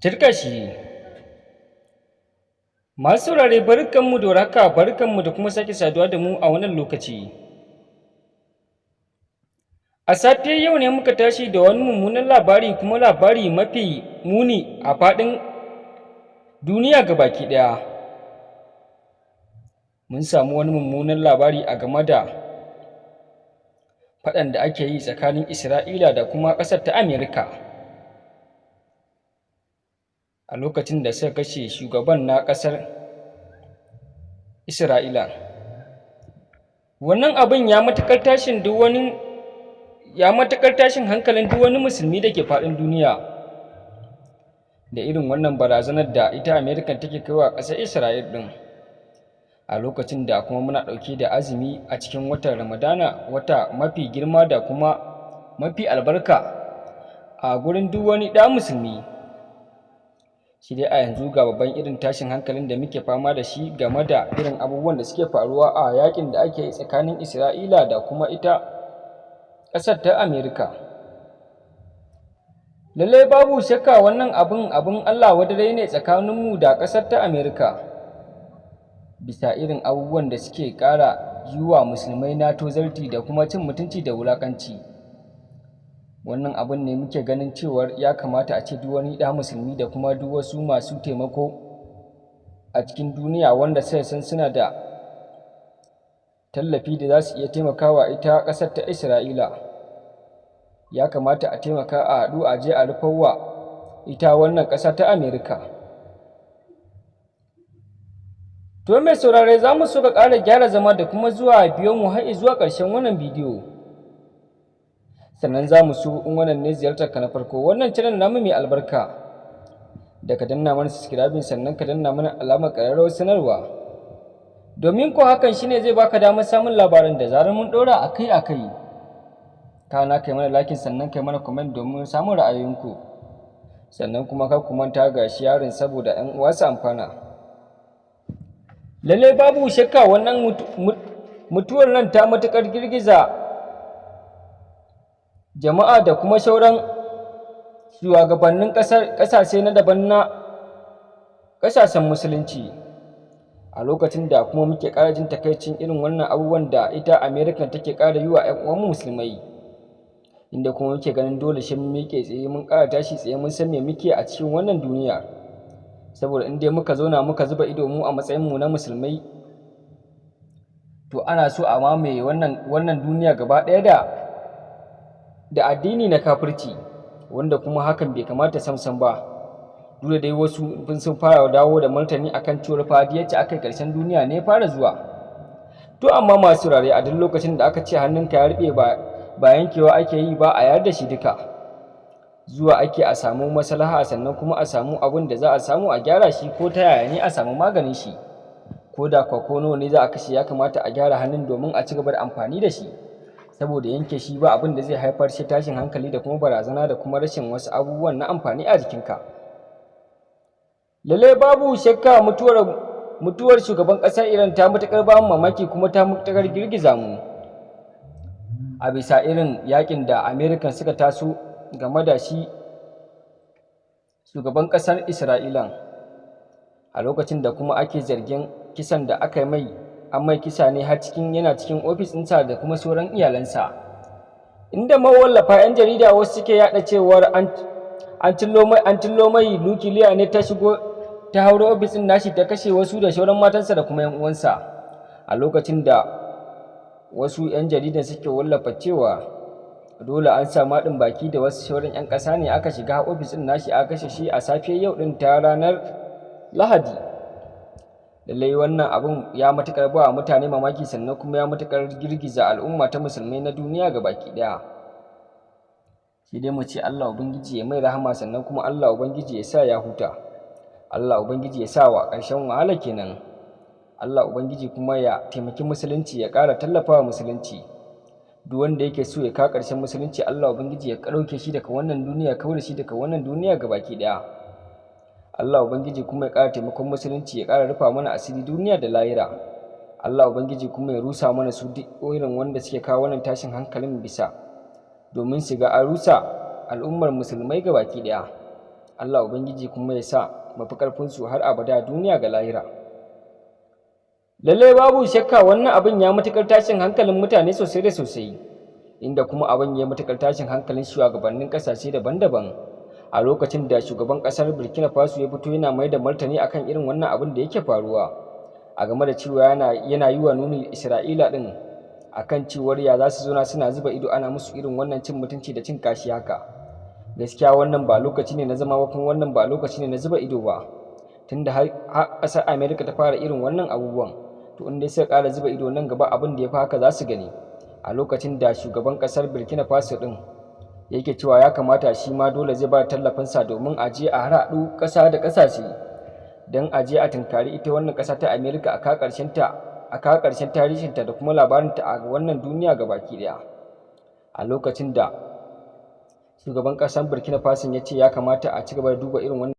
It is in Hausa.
Tirkashi. Masu saurare, barkanmu da warhaka, barkanmu da kuma sake saduwa da mu a wannan lokaci. A safiyar yau ne muka tashi da wani mummunan labari, kuma labari mafi muni a faɗin duniya gabaki ɗaya. Mun samu wani mummunan labari a game da faɗan da ake yi tsakanin Isra'ila da kuma ƙasar ta Amerika, a lokacin da suka kashe shugaban na ƙasar Isra'ila. Wannan abin ya matuƙar tashin hankalin duk wani musulmi da ke faɗin duniya, da irin wannan barazanar da ita Amerikan take kai wa ƙasar Isra'il ɗin, a lokacin da kuma muna ɗauke da azumi a cikin watan Ramadana, wata mafi girma da kuma mafi albarka a gurin duk wani ɗa musulmi. Shi dai a yanzu ga babban irin tashin hankalin da muke fama da shi game da irin abubuwan da suke faruwa a yaƙin da ake yi tsakanin Isra'ila da kuma ita ƙasar ta Amerika. Lallai babu shakka wannan abin abin Allah wadarai ne tsakaninmu da ƙasar ta Amerika, bisa irin abubuwan da suke ƙara yi wa musulmai na tozarci da kuma cin mutunci da wulaƙanci. Wannan abin ne muke ganin cewar ya kamata a ce duk wani ɗa musulmi da kuma duk wasu masu taimako a cikin duniya wanda suka san suna da tallafi da za su iya taimakawa ita ƙasar ta Isra'ila, ya kamata a taimaka, a haɗu, a je a rufar wa ita wannan ƙasa ta Amerika. To mai saurare, za mu so ka ƙara gyara zama da kuma zuwa biyo mu har zuwa ƙarshen wannan bidiyo. Sannan za mu so in wannan ne ziyartar ka na farko wannan channel namu mai albarka, da ka danna mana subscribing, sannan ka danna mana alamar ƙararrawar sanarwa. Domin ko hakan shine zai baka damar samun labaran da zarar mun ɗora akai-akai. Kana kai mana liking, sannan kai mana comment domin samun ra'ayoyinku. Sannan kuma kar ku manta ga sharing saboda 'yan uwa su amfana. Lallai babu shakka wannan mutuwar nan ta matuƙar girgiza jama'a da kuma sauran shugabannin ƙasashe na daban na ƙasashen musulunci, a lokacin da kuma muke ƙara jin takaicin irin wannan abubuwan da ita America take ƙara yi wa 'yan uwanmu musulmai, inda kuma muke ganin dole sai mun miƙe tsaye, mun ƙara tashi tsaye, mun san me muke a cikin wannan duniya. Saboda in dai muka zauna muka zuba ido mu a matsayin mu na musulmai, to ana so a mamaye wannan duniya gaba ɗaya da addini na kafirci, wanda kuma hakan bai kamata samsam ba. Duk da dai wasu sun fara dawo da martani akan cewar fa yacce aka yi ƙarshen duniya ne fara zuwa. To amma masu saurare, a duk lokacin da aka ce hannunka ya ruɓe, ba yankewa ake yi ba, a yar da shi duka. Zuwa ake a samu maslaha, sannan kuma a samu abin da za a samu a gyara shi, ko ta yaya ne a samu maganin shi. Ko da kwa ko nawa ne za a kashe, ya kamata a gyara hannun domin a ci gaba da amfani da shi. Saboda yanke shi ba abin da zai haifar sai tashin hankali da kuma barazana da kuma rashin wasu abubuwan na amfani a jikinka. Lallai babu shakka mutuwar shugaban ƙasar Iran ta matuƙar ba mu mamaki, kuma ta matuƙar girgiza mu, a bisa irin yaƙin da American suka taso game da shi shugaban ƙasar Isra'ilan, a lokacin da kuma ake zargin kisan da aka yi mai, an mai kisa ne har cikin yana cikin ofis ɗinsa da kuma sauran iyalansa, inda mawallafa 'yan jarida wasu suke yaɗa cewar an cillo mai nukiliya ne ta shigo ta hauro ofis ɗin nashi, ta kashe wasu da sauran matansa da kuma 'yan uwansa, a lokacin da wasu 'yan jaridan suke wallafa cewa dole an samu haɗin baki da wasu sauran 'yan ƙasa ne aka shiga ofis ɗin nashi aka kashe shi a safiyar yau ɗin ta ranar Lahadi. Lallai wannan abun ya matuƙar ba mutane mamaki, sannan kuma ya matuƙar girgiza al'umma ta musulmai na duniya gabaki ɗaya. Sai dai mu ce Allah Ubangiji ya mai rahama, sannan kuma Allah Ubangiji ya sa ya huta. Allah Ubangiji ya sa wa ƙarshen wahala kenan. Allah Ubangiji kuma ya taimaki musulunci, ya ƙara tallafawa musulunci. Duk wanda yake so ya kawo ƙarshen musulunci, Allah Ubangiji ya ɗauke shi daga wannan duniya, kawar da shi daga wannan duniya gabaki ɗaya. Allah Ubangiji kuma ya ƙara taimakon musulunci, ya ƙara rufa mana asiri duniya da lahira. Allah Ubangiji kuma ya rusa mana su, duk irin wanda suke kawo wannan tashin hankalin bisa domin su ga an rusa al'ummar musulmai gabaki ɗaya. Allah Ubangiji kuma ya sa mu fi ƙarfinsu har abada, duniya ga lahira. Lallai babu shakka wannan abin ya matuƙar tashin hankalin mutane sosai da sosai, inda kuma abin ya matuƙar tashin hankalin shugabannin ƙasashe daban-daban, a lokacin da shugaban ƙasar Burkina Faso ya fito yana mai da martani akan irin wannan abin da yake faruwa, a game da cewa yana yi wa nuni Isra'ila ɗin akan cewar ya za su zauna suna zuba ido ana musu irin wannan cin mutunci da cin kashi haka. Gaskiya wannan ba lokaci ne na zama ba, kuma wannan ba lokaci ne na zuba ido ba, tunda har ƙasar Amerika ta fara irin wannan abubuwan. To, in dai suka ƙara zuba ido, nan gaba abin da ya fi haka za su gani. A lokacin da shugaban ƙasar Burkina Faso ɗin yake cewa ya kamata shi ma dole zai ba tallafinsa domin a je a harhaɗu ƙasa da ƙasashe don a je a tunkari ita wannan ƙasa ta Amerika, a kawo ƙarshen tarihinta da kuma labarinta a wannan duniya gabaki ɗaya. A lokacin da shugaban ƙasar Burkina Faso ya ce ya kamata a ci gaba da duba irin wannan